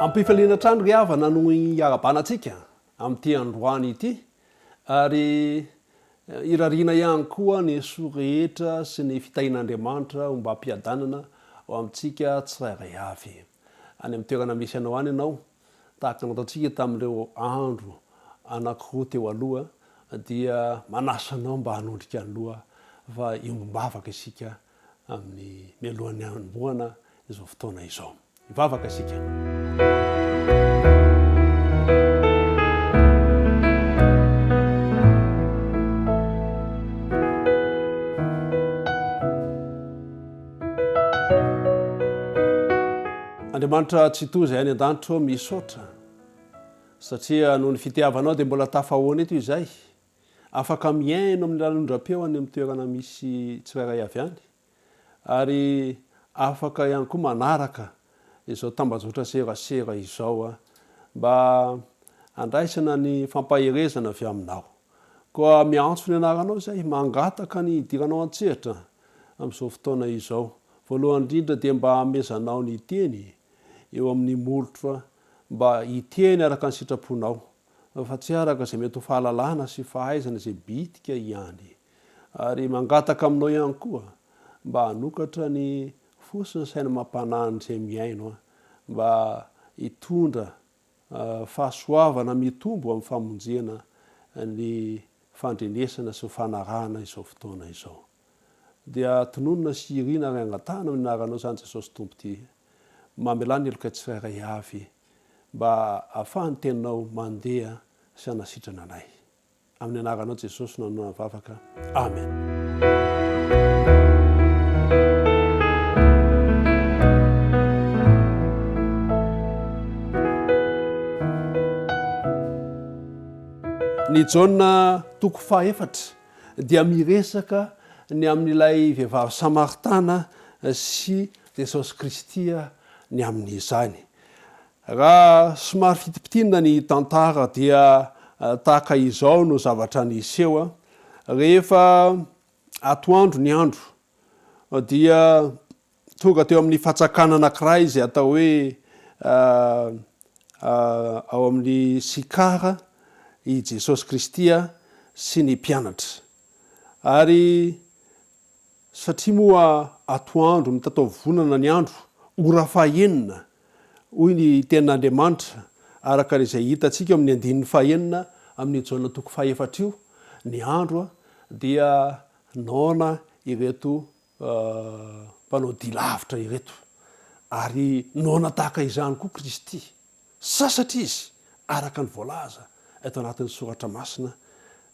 Am-pifaliana hatrany ry havana no hiarahabana antsika amin'ity androany ity ary irariana ihany koa ny soa rehetra sy ny fitahian'Andriamanitra ombam-piadanana ho amintsika tsirairay avy. Any amin'ny toerana misy anao any ianao, tahaka ny nataontsika tamin'ireo andro anankiroa teo aloha, dia manasa anao mba hanondrika ny loha fa hiombom-bavaka isika amin'ny mialohan'ny hanombohana izao fotoana izao. Hivavaka isika. Andriamanitra Tsitoha izay any an-danitra ô, misaotra satria noho ny fitiavanao dia mbola tafahoana eto izay. Afaka mihaino amin'ny alalan'ny ondrapeo any amin'ny toerana misy tsirairay avy any ary afaka ihany koa manaraka izao tambajotra serasera izao mba handraisana ny fampaherezana avy aminao. Koa miantso ny anaranao izay, mangataka ny hidiranao an-tsehatra amin'izao fotoana izao. Voalohany indrindra dia mba hamezanao ny teny eo amin'ny molotro mba hiteny araka ny sitraponao fa tsy araka izay mety ho fahalalana sy fahaizana izay bitika ihany. Ary mangataka aminao ihany koa mba hanokatra ny fo sy ny saina amam-panahin'izay mihaino mba hitondra fahasoavana mitombo amin'ny famonjena ny fandrenesana sy ny fanarahana izao fotoana izao. Dia tononina sy irina ary angatahana amin'ny anaranao izany Jesosy Tompo ty. Mamelà ny heloka tsirairay avy mba ahafahan'ny teninao mandeha sy hanasitrana anay. Amin'ny anaranao Jesosy no anoana vavaka. Amen. Ny Jaona toko fahaefatra dia miresaka ny amin'ilay vehivavy samaritana sy Jesosy Kristy ny amin'izany. Raha somary fitipitinina ny tantara dia tahaka izao no zavatra niseho, rehefa atoandro ny andro dia tonga teo amin'ny fatsakana anankiray izay atao hoe ao amin'ny Sikara i Jesosy Kristy sy ny mpianatra. Ary Satria moa atoandro mitatao vonana ny andro, ora fahenina, hoy ny Tenin'Andriamanitra, araka izay hitantsika eo amin'ny andininy fahenina amin'io Jaona toko fahefatra io, ny andro dia noana ireto mpanao dia lavitra ireto. Ary noana tahaka izany koa Kristy. Sasatra izy, araka ny voalaza eto anatin'ny Soratra Masina,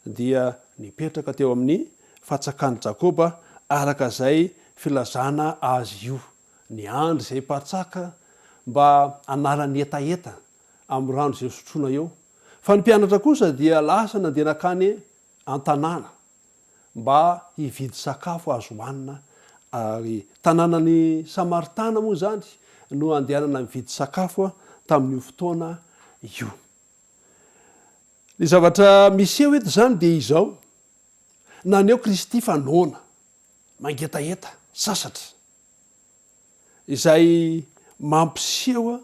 dia nipetraka teo amin'ny fatsakan'i Jakoba araka izay filazana azy io, niandry izay mpatsaka mba hanala ny hetaheta amin'ny rano izay hosotroina eo. Fa ny mpianatra kosa dia lasa nandeha nankany an-tanàna. mba hividy sakafo azo hohanina ary tanànan'i Samaritana moa izany no andehanana mividy sakafo tamin'io fotoana io. Ny zavatra miseho eto izany dia izao, naneho Kristy fa noana, mangetaheta, sasatra, izay mampiseho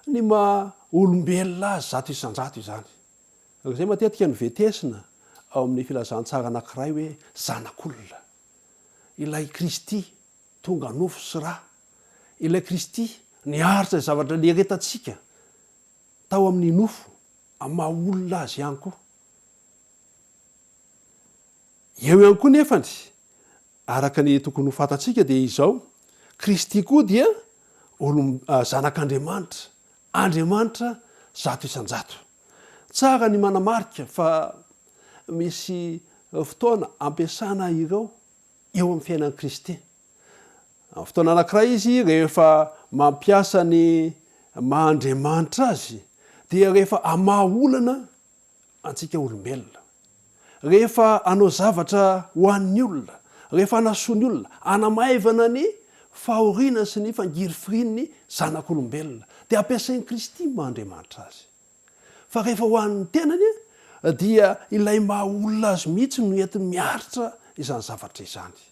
ny maha olombelona azy 100% izany. Izay matetika no vetesina ao amin'ny filazantsara anankiray hoe Zanak'olona. Ilay Kristy tonga nofo sy ra. Ilay Kristy niaritra izay zavatra nieretantsika tao amin'ny nofo, amin'ny maha olona azy ihany koa. Eo ihany koa nefany, araka ny tokony ho fantatsika dia izao, Kristy koa dia olom, Zanak'Andriamanitra, Andriamanitra 100%. Tsara ny manamarika fa misy fotoana ampiasana ireo eo amin'ny fiainan'i Kristy. Amin'ny fotoana anankiray izy rehefa mampiasa ny maha Andriamanitra azy dia rehefa hamaha olana antsika olombelona. Rehefa hanao zavatra ho an'ny olona, rehefa hanasoa ny olona, hanamaivana ny fahoriana sy ny fangirifirian'ny zanak'olombelona, dia ampiasain'i Kristy ny maha Andriamanitra azy. Fa rehefa ho an'ny tenany dia ilay maha olona azy mihitsy no entiny miaritra izany zavatra izany.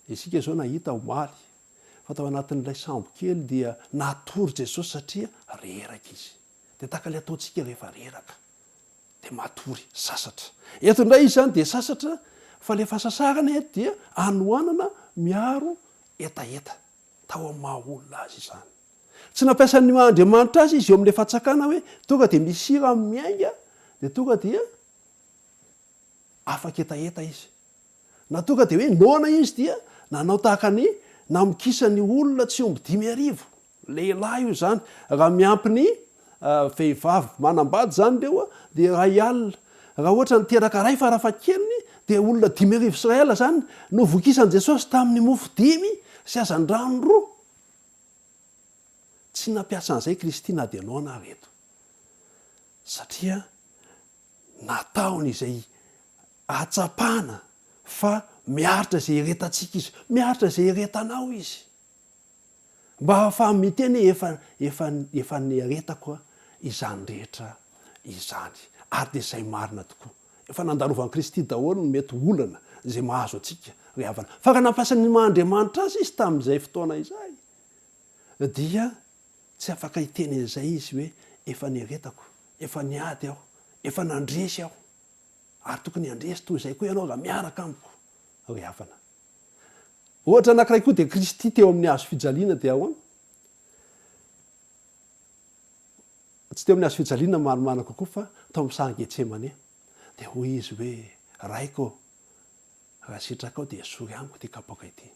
Isika izao nahita omaly. Fa tao anatin'ilay sambo kely dia natory Jesosy satria reraka izy. Dia tahaka ilay ataontsika rehefa reraka. Dia matory, sasatra. Eto indray izy izany dia sasatra, fa ilay fahasasarana eto dia anohanana miaro hetaheta. Tao amin'ny maha olona azy izany. Tsy nampiasa ny maha Andriamanitra azy izy eo amin'ilay fatsakana hoe tonga dia misy sira miainga dia tonga dia afaka hetaheta izy. Na tonga dia hoe noana izy dia nanao tahaka ny namokisany olona tsy omby 5000. Lehilahy io izany. Raha miampy ny vehivavy manambady izany ireo dia 1000. Raha ohatra niteraka iray farafahakeliny dia olona 2000 izany no vokisan'i Jesosy tamin'ny mofo dimy sy hazandrano roa. Tsy nampiasa an'izay Kristy na dia noana ary eto. Satria nataony izay ahatsapana fa miaritra izay iretantsika izy. Miaritra izay iretanao izy. Mba hahafahany miteny hoe efa, efa, efa niaretako izany rehetra izany. Ary dia izay marina tokoa. Efa nandalovan'i Kristy daholo ny mety ho olana izay mahazo antsika ry havana. Fa raha nampiasa ny maha Andriamanitra azy izy tamin'izay fotoana izay, dia tsy afaka hiteny an'izay izy hoe efa niaretako, efa niady aho, efa nandresy aho. Ary tokony handresy toy izay koa ianao raha miaraka amiko ry havana. Ohatra anankiray koa dia Kristy teo amin'ny hazo fijaliana dia ahoana? Tsy teo amin'ny hazo fijaliana marimarina kokoa fa tao amin'ny saha Getsemane. Dia hoy izy hoe, Raiko ô, raha sitrakao dia esory amiko ity kapoaka ity.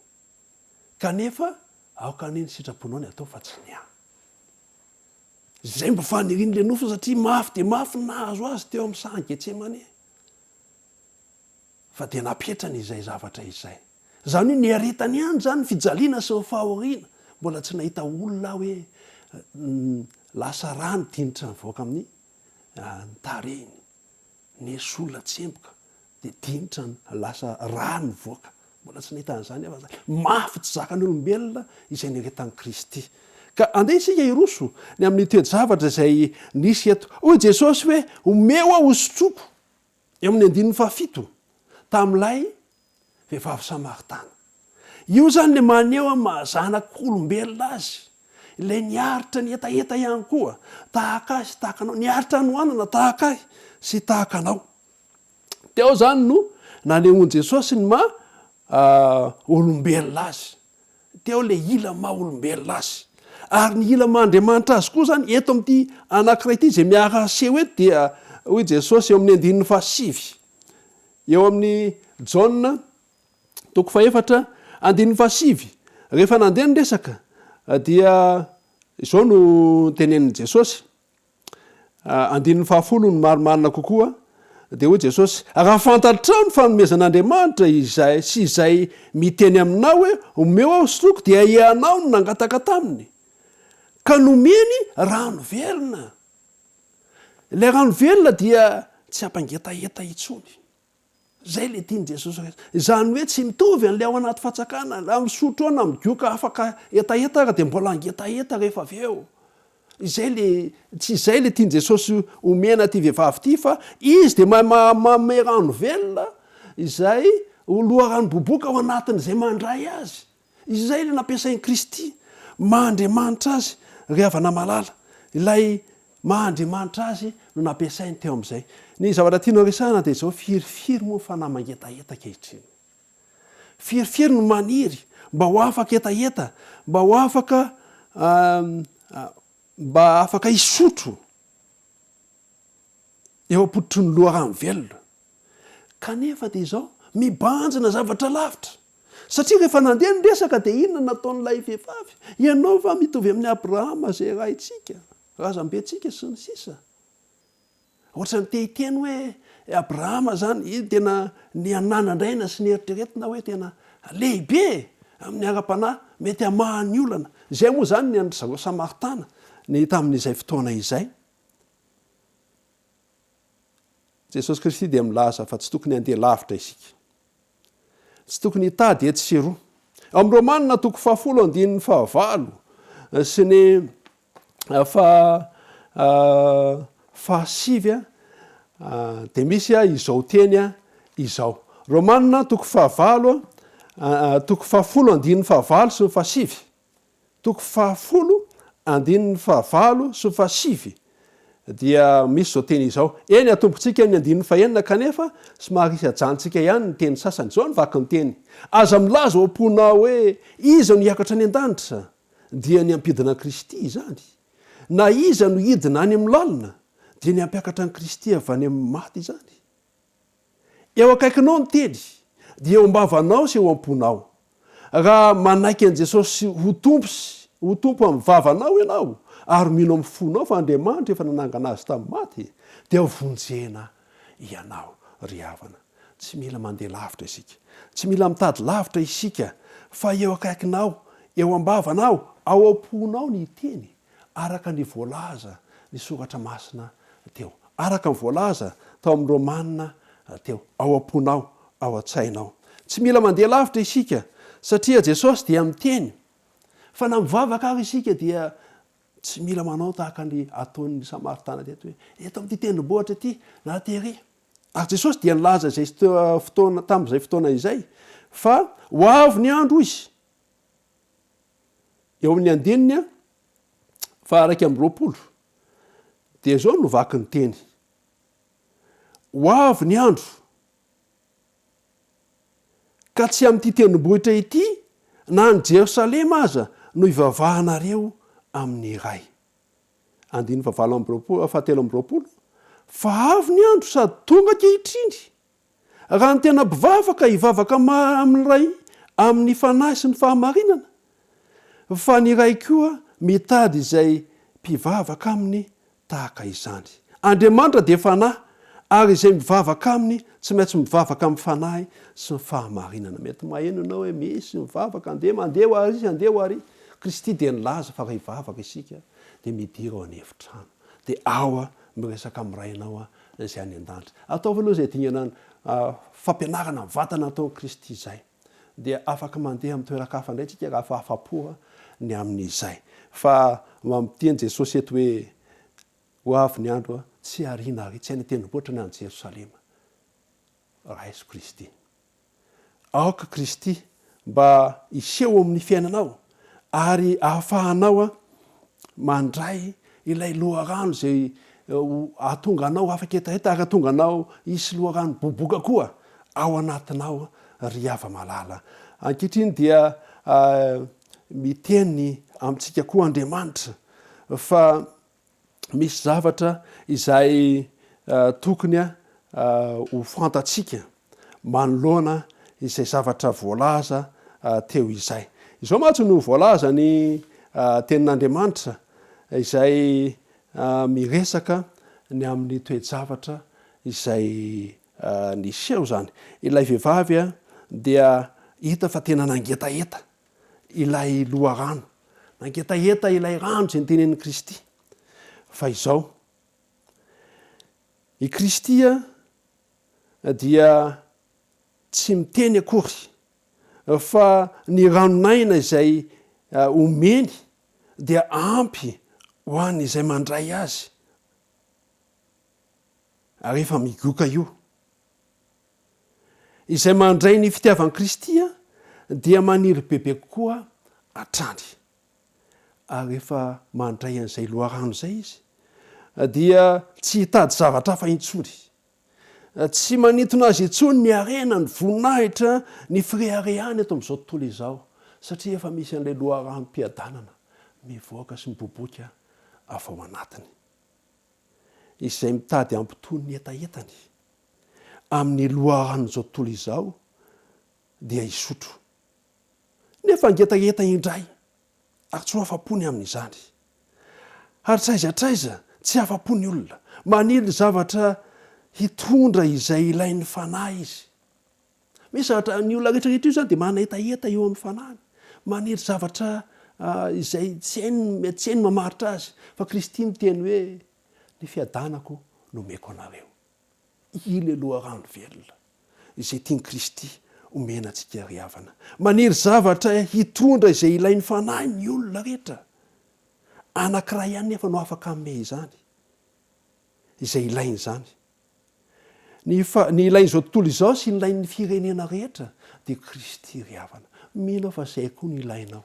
Kanefa aoka anie ny sitraponao ny atao fa tsy ny ahy. Izay mba fanirian'ilay nofony satria mafy dia mafy ny nahazo azy teo amin'ny saha Getsemane. Fa dia napetrany izay zavatra izay. Izany hoe niaretany ihany izany ny fijaliana sy ny fahoriana. Mbola tsy nahita olona aho hoe lasa rà ny dinitra nivoaka amin'ny ny tarehiny. Nisy olona tsemboka dia dinitra lasa rà nivoaka. Mbola tsy nahita an'izany aho fa mafy tsy zakan'ny olombelona izay niaretan'i Kristy. Ka andeha isika hiroso ny amin'ny toe-javatra izay nisy eto. Hoy Jesosy hoe, Omeo aho hosotroiko. Eo amin'ny andininy fahafito, tamin'ilay vehivavy samaritana. Io izany ilay maneho amin'ny maha zanak'olombelona azy, ilay niaritra ny hetaheta ihany koa, tahaka ahy sy tahaka anao, niaritra hanoanana tahaka ahy sy tahaka anao. Teo izany no nanehoan'i Jesosy ny maha olombelona azy. Teo ilay ila maha olombelona azy. Ary ny ila maha Andriamanitra azy koa izany eto amin'ity anankiray ity izay miara-aseho eto dia hoy Jesosy eo amin'ny andininy fahasivy. Eo amin'ny Jaona toko fahefatra andininy fahasivy. Rehefa nandeha ny resaka dia izao no tenenin'i Jesosy. Andininy fahafolo no marimarina kokoa, dia hoy Jesosy, Raha fantatrao ny fanomezan'Andriamanitra izay sy izay miteny aminao hoe, Omeo aho sotroko, dia ianao no nangataka taminy, ka nomeny rano velona. Ilay rano velona dia tsy hampangetaheta intsony. Izay ilay tian'i Jesosy rehetra. Izany hoe tsy mitovy an'ilay ao anaty fatsakana, na misotro ao na migoka afaka hetaheta ary dia mbola hangetaheta rehefa avy eo. Izay ilay, tsy izay ilay tian'i Jesosy omena ity vehivavy ity fa Izy dia mahay manome rano velona izay ho loharano boboka ao anatin'izay mandray Azy. Izay ilay nampiasain'i Kristy maha Andriamanitra Azy ry havana malala. Ilay maha Andriamanitra Azy no nampiasainy teo amin'izay. Ny zavatra tianao resahana dia izao, firifiry moa ny fanahy mangetaheta ankehitriny? Firifiry no maniry mba ho afaka hetaheta, mba ho afaka mba afaka hisotro eo am-pototry ny loharano velona. Kanefa dia izao, mibanjina zavatra lavitra. Satria rehefa nandeha ny resaka dia inona no nataon'ilay vehivavy? Ianao va mitovy amin'i Abrahama izay raintsika, razambentsika sy ny sisa. Ohatran'ny te hiteny hoe Abrahama izany, iny tena niananandraina sy nieritreretina hoe tena lehibe amin'ny ara-panahy, mety hamaha ny olana. Izay moa izany ny an-dry zareo Samaritana ny tamin'izay fotoana izay. Jesosy Kristy dia milaza fa tsy tokony handeha lavitra isika. Tsy tokony hitady etsy sy eroa. Ao amin'ny Romana toko fahafolo andininy fahavalo sy ny faha fahasivy dia misy izao teny izao. Romana toko fahavalo toko fahafolo andininy fahavalo sy ny fahasivy. toko fahafolo andininy fahavalo sy fahasivy dia misy izao teny izao. Eny, atombotsika ny andininy fahenina kanefa somary hisy ajanontsika ihany ny teny sasany. Izao no vaky ny teny, Aza milaza ao am-ponao hoe, Iza no hiakatra any an-danitra? Dia ny hampidina an'i Kristy izany. Na iza no hidina any amin'ny lalina? Dia ny hampiakatra an'i Kristy avy any amin'ny maty izany. Eo akaikinao ny teny, dia eo am-bavanao sy eo am-ponao. Raha manaiky an'i Jesosy ho Tompo sy ho Tompo amin'ny vavanao ianao, ary mino amin'ny fonao fa Andriamanitra efa nanangana Azy tamin'ny maty, dia ho vonjena ianao, ry havana. Tsy mila mandeha lavitra isika. Tsy mila mitady lavitra isika, fa eo akaikinao, eo am-bavanao, ao am-ponao ny teny. araka ny voalaza ny Soratra Masina teo, araka ny voalaza tao amin'ny Romana teo, ao am-ponao, ao an-tsainao. Tsy mila mandeha lavitra isika, satria Jesosy dia miteny fa na mivavaka ary isika dia tsy mila manao tahaka ny ataon'ny Samaritana teto hoe, eto amin'ity tendrombohitra ity na tery. Ary Jesosy dia nilaza izay fotoana, tamin'izay fotoana izay fa ho avy ny andro Izy, Eo amin'ny andininy faha-21 dia izao no vaky ny teny, Ho avy ny andro, ka tsy amin'ity tendrombohitra ity na any Jerosalema aza no hivavahanareo amin'ny Ray. Andininy fahavalo amby roapolo, fahatelo amby roapolo, Fa avy ny andro sady tonga ankehitriny, Raha ny tena mpivavaka hivavaka amin'ny Ray amin'ny fanahy sy ny fahamarinana, fa ny Ray koa mitady izay mpivavaka aminy tahaka izany. Andriamanitra dia fanahy, ary izay mivavaka aminy tsy maintsy mivavaka amin'ny fanahy sy ny fahamarinana. Mety maheno ianao hoe misy mivavaka, andeha mandeha ho ary, andeha ho ary. Kristy dia nilaza fa raha hivavaka isika dia midira ao an'efitrano. Dia ao miresaka amin'ny Rainao izay any an-danitra. Ataovy aloha izay dingana fampianarana mivantana nataon'i Kristy izay. Dia afaka mandeha amin'ny toeran-kafa indray isika raha efa afa-po ny amin'izay. Fa mampiteny Jesosy eto hoe, Ho avy ny andro tsy hariana ary tsy any an-tendrombohitra na any Jerosalema. Raiso Kristy. Aoka Kristy mba hiseho amin'ny fiainanao ary ahafahanao mandray ilay loharano izay hahatonga anao afaka hetaheta ary hahatonga anao hisy loharano boboka koa ao anatinao ry hava-malala. Ankehitriny dia miteny amintsika koa Andriamanitra fa misy zavatra izay tokony ho fantatsika manoloana izay zavatra voalaza teo izay. Izao mantsy no voalaza ny tenin'Andriamanitra izay miresaka ny amin'ny toe-javatra izay niseho izany. Ilay vehivavy dia hita fa tena nangetaheta ilay loharano. Nangetaheta ilay rano izay notenenin'i Kristy. Fa izao, i Kristy dia tsy miteny akory fa ny ranon'aina izay omeny dia ampy ho an'izay mandray azy ary efa migoka io. Izay mandray ny fitiavan'i Kristy dia maniry bebe kokoa hatrany. Ary rehefa mandray an'izay loharano izay izy, dia tsy hitady zavatra hafa intsony. Tsy manintona azy intsony ny harena, ny voninahitra, ny fireharehana eto amin'izao tontolo izao, satria efa misy an'ilay loharanom-piadanana mivoaka sy miboiboika avy ao anatiny. Izay mitady hampitony ny hetahetany amin'ny loharanon'izao tontolo izao dia hisotro. Nefa hangetaheta indray ary tsy ho afa-po ny amin'izany. Hatraiza hatraiza tsy afa-po ny olona. Maniry zavatra hitondra izay ilain'ny fanahy izy. Misy zavatra, ny olona rehetra rehetra io izany dia manetaheta eo amin'ny fanahiny. Maniry zavatra izay tsy hainy, tsy hainy mamaritra azy. Fa Kristy miteny hoe, ny fiadanako no omeko anareo. Ilay loharano velona izay tian'i Kristy omena antsika ry havana. Maniry zavatra hitondra izay ilain'ny fanahy ny olona rehetra. Anankiray ihany nefa no afaka hanome izany, izay ilainy izany. Ny fa, ny ilain'izao tontolo izao sy ny ilain'ny firenena rehetra dia Kristy ry havana. Mino aho fa izay koa no ilainao.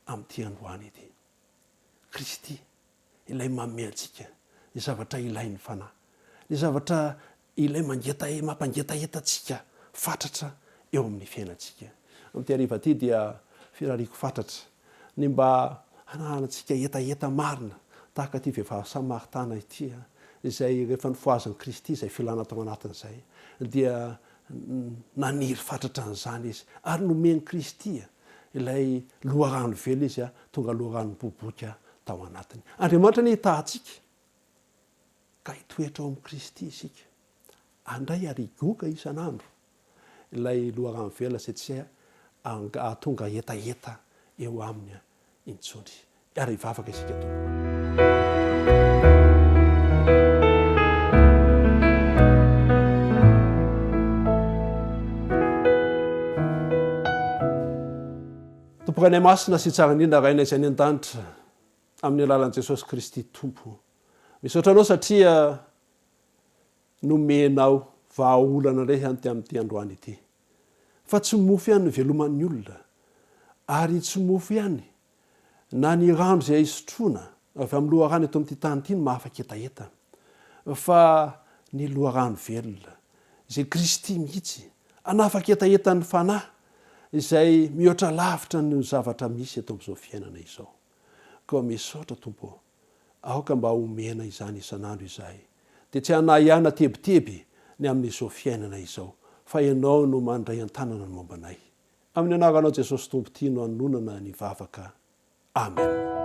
amin'ity androany ity. Kristy, ilay manome antsika ny zavatra ilain'ny fanahy, ny zavatra ilay mangetahe, mampangetaheta antsika fatratra eo amin'ny fiainantsika. Amin'ity hariva ity dia firariako fatratra ny mba hananantsika hetaheta marina tahaka ity vehivavy samaritana ity, izay rehefa nofohazin'i Kristy izay filana tao anatiny izay, dia naniry fatratra an'izany izy, ary nomen'i Kristy ilay loharano velona izy, tonga loharano miboiboika tao anatiny. Andriamanitra anie hitaha antsika ka hitoetra ao amin'i Kristy isika, handray ary higoka isan'andro ilay loharano velona izay tsy hahatonga hetaheta eo aminy intsony. Ary hivavaka isika tompoko. Tompo Rainay Masina sy Tsara Indrindra, Rainay izay any an-danitra, amin'ny alalan'i Jesosy Kristy Tompo. Misaotra Anao satria nomenao vahaolana indray anty amin'ity androany ity. Fa tsy mofo ihany no iveloman'ny olona, ary tsy mofo ihany na ny rano izay isotroana avy amin'ny loharano eto amin'ity tany ity no mahafaketaheta, fa ny loharano velona, izay Kristy mihitsy, hanafaketaheta ny fanahy izay mihoatra lavitra noho ny zavatra misy eto amin'izao fiainana izao. Koa misaotra Tompo ô, aoka mba homena izany isan'andro izahay, dia tsy hanahy na tebiteby ny amin'izao fiainana izao, fa Ianao no mandray an-tanana ny momba anay. Amin'ny anaranao Jesosy Tompo ity no anonana ny vavaka. Amen.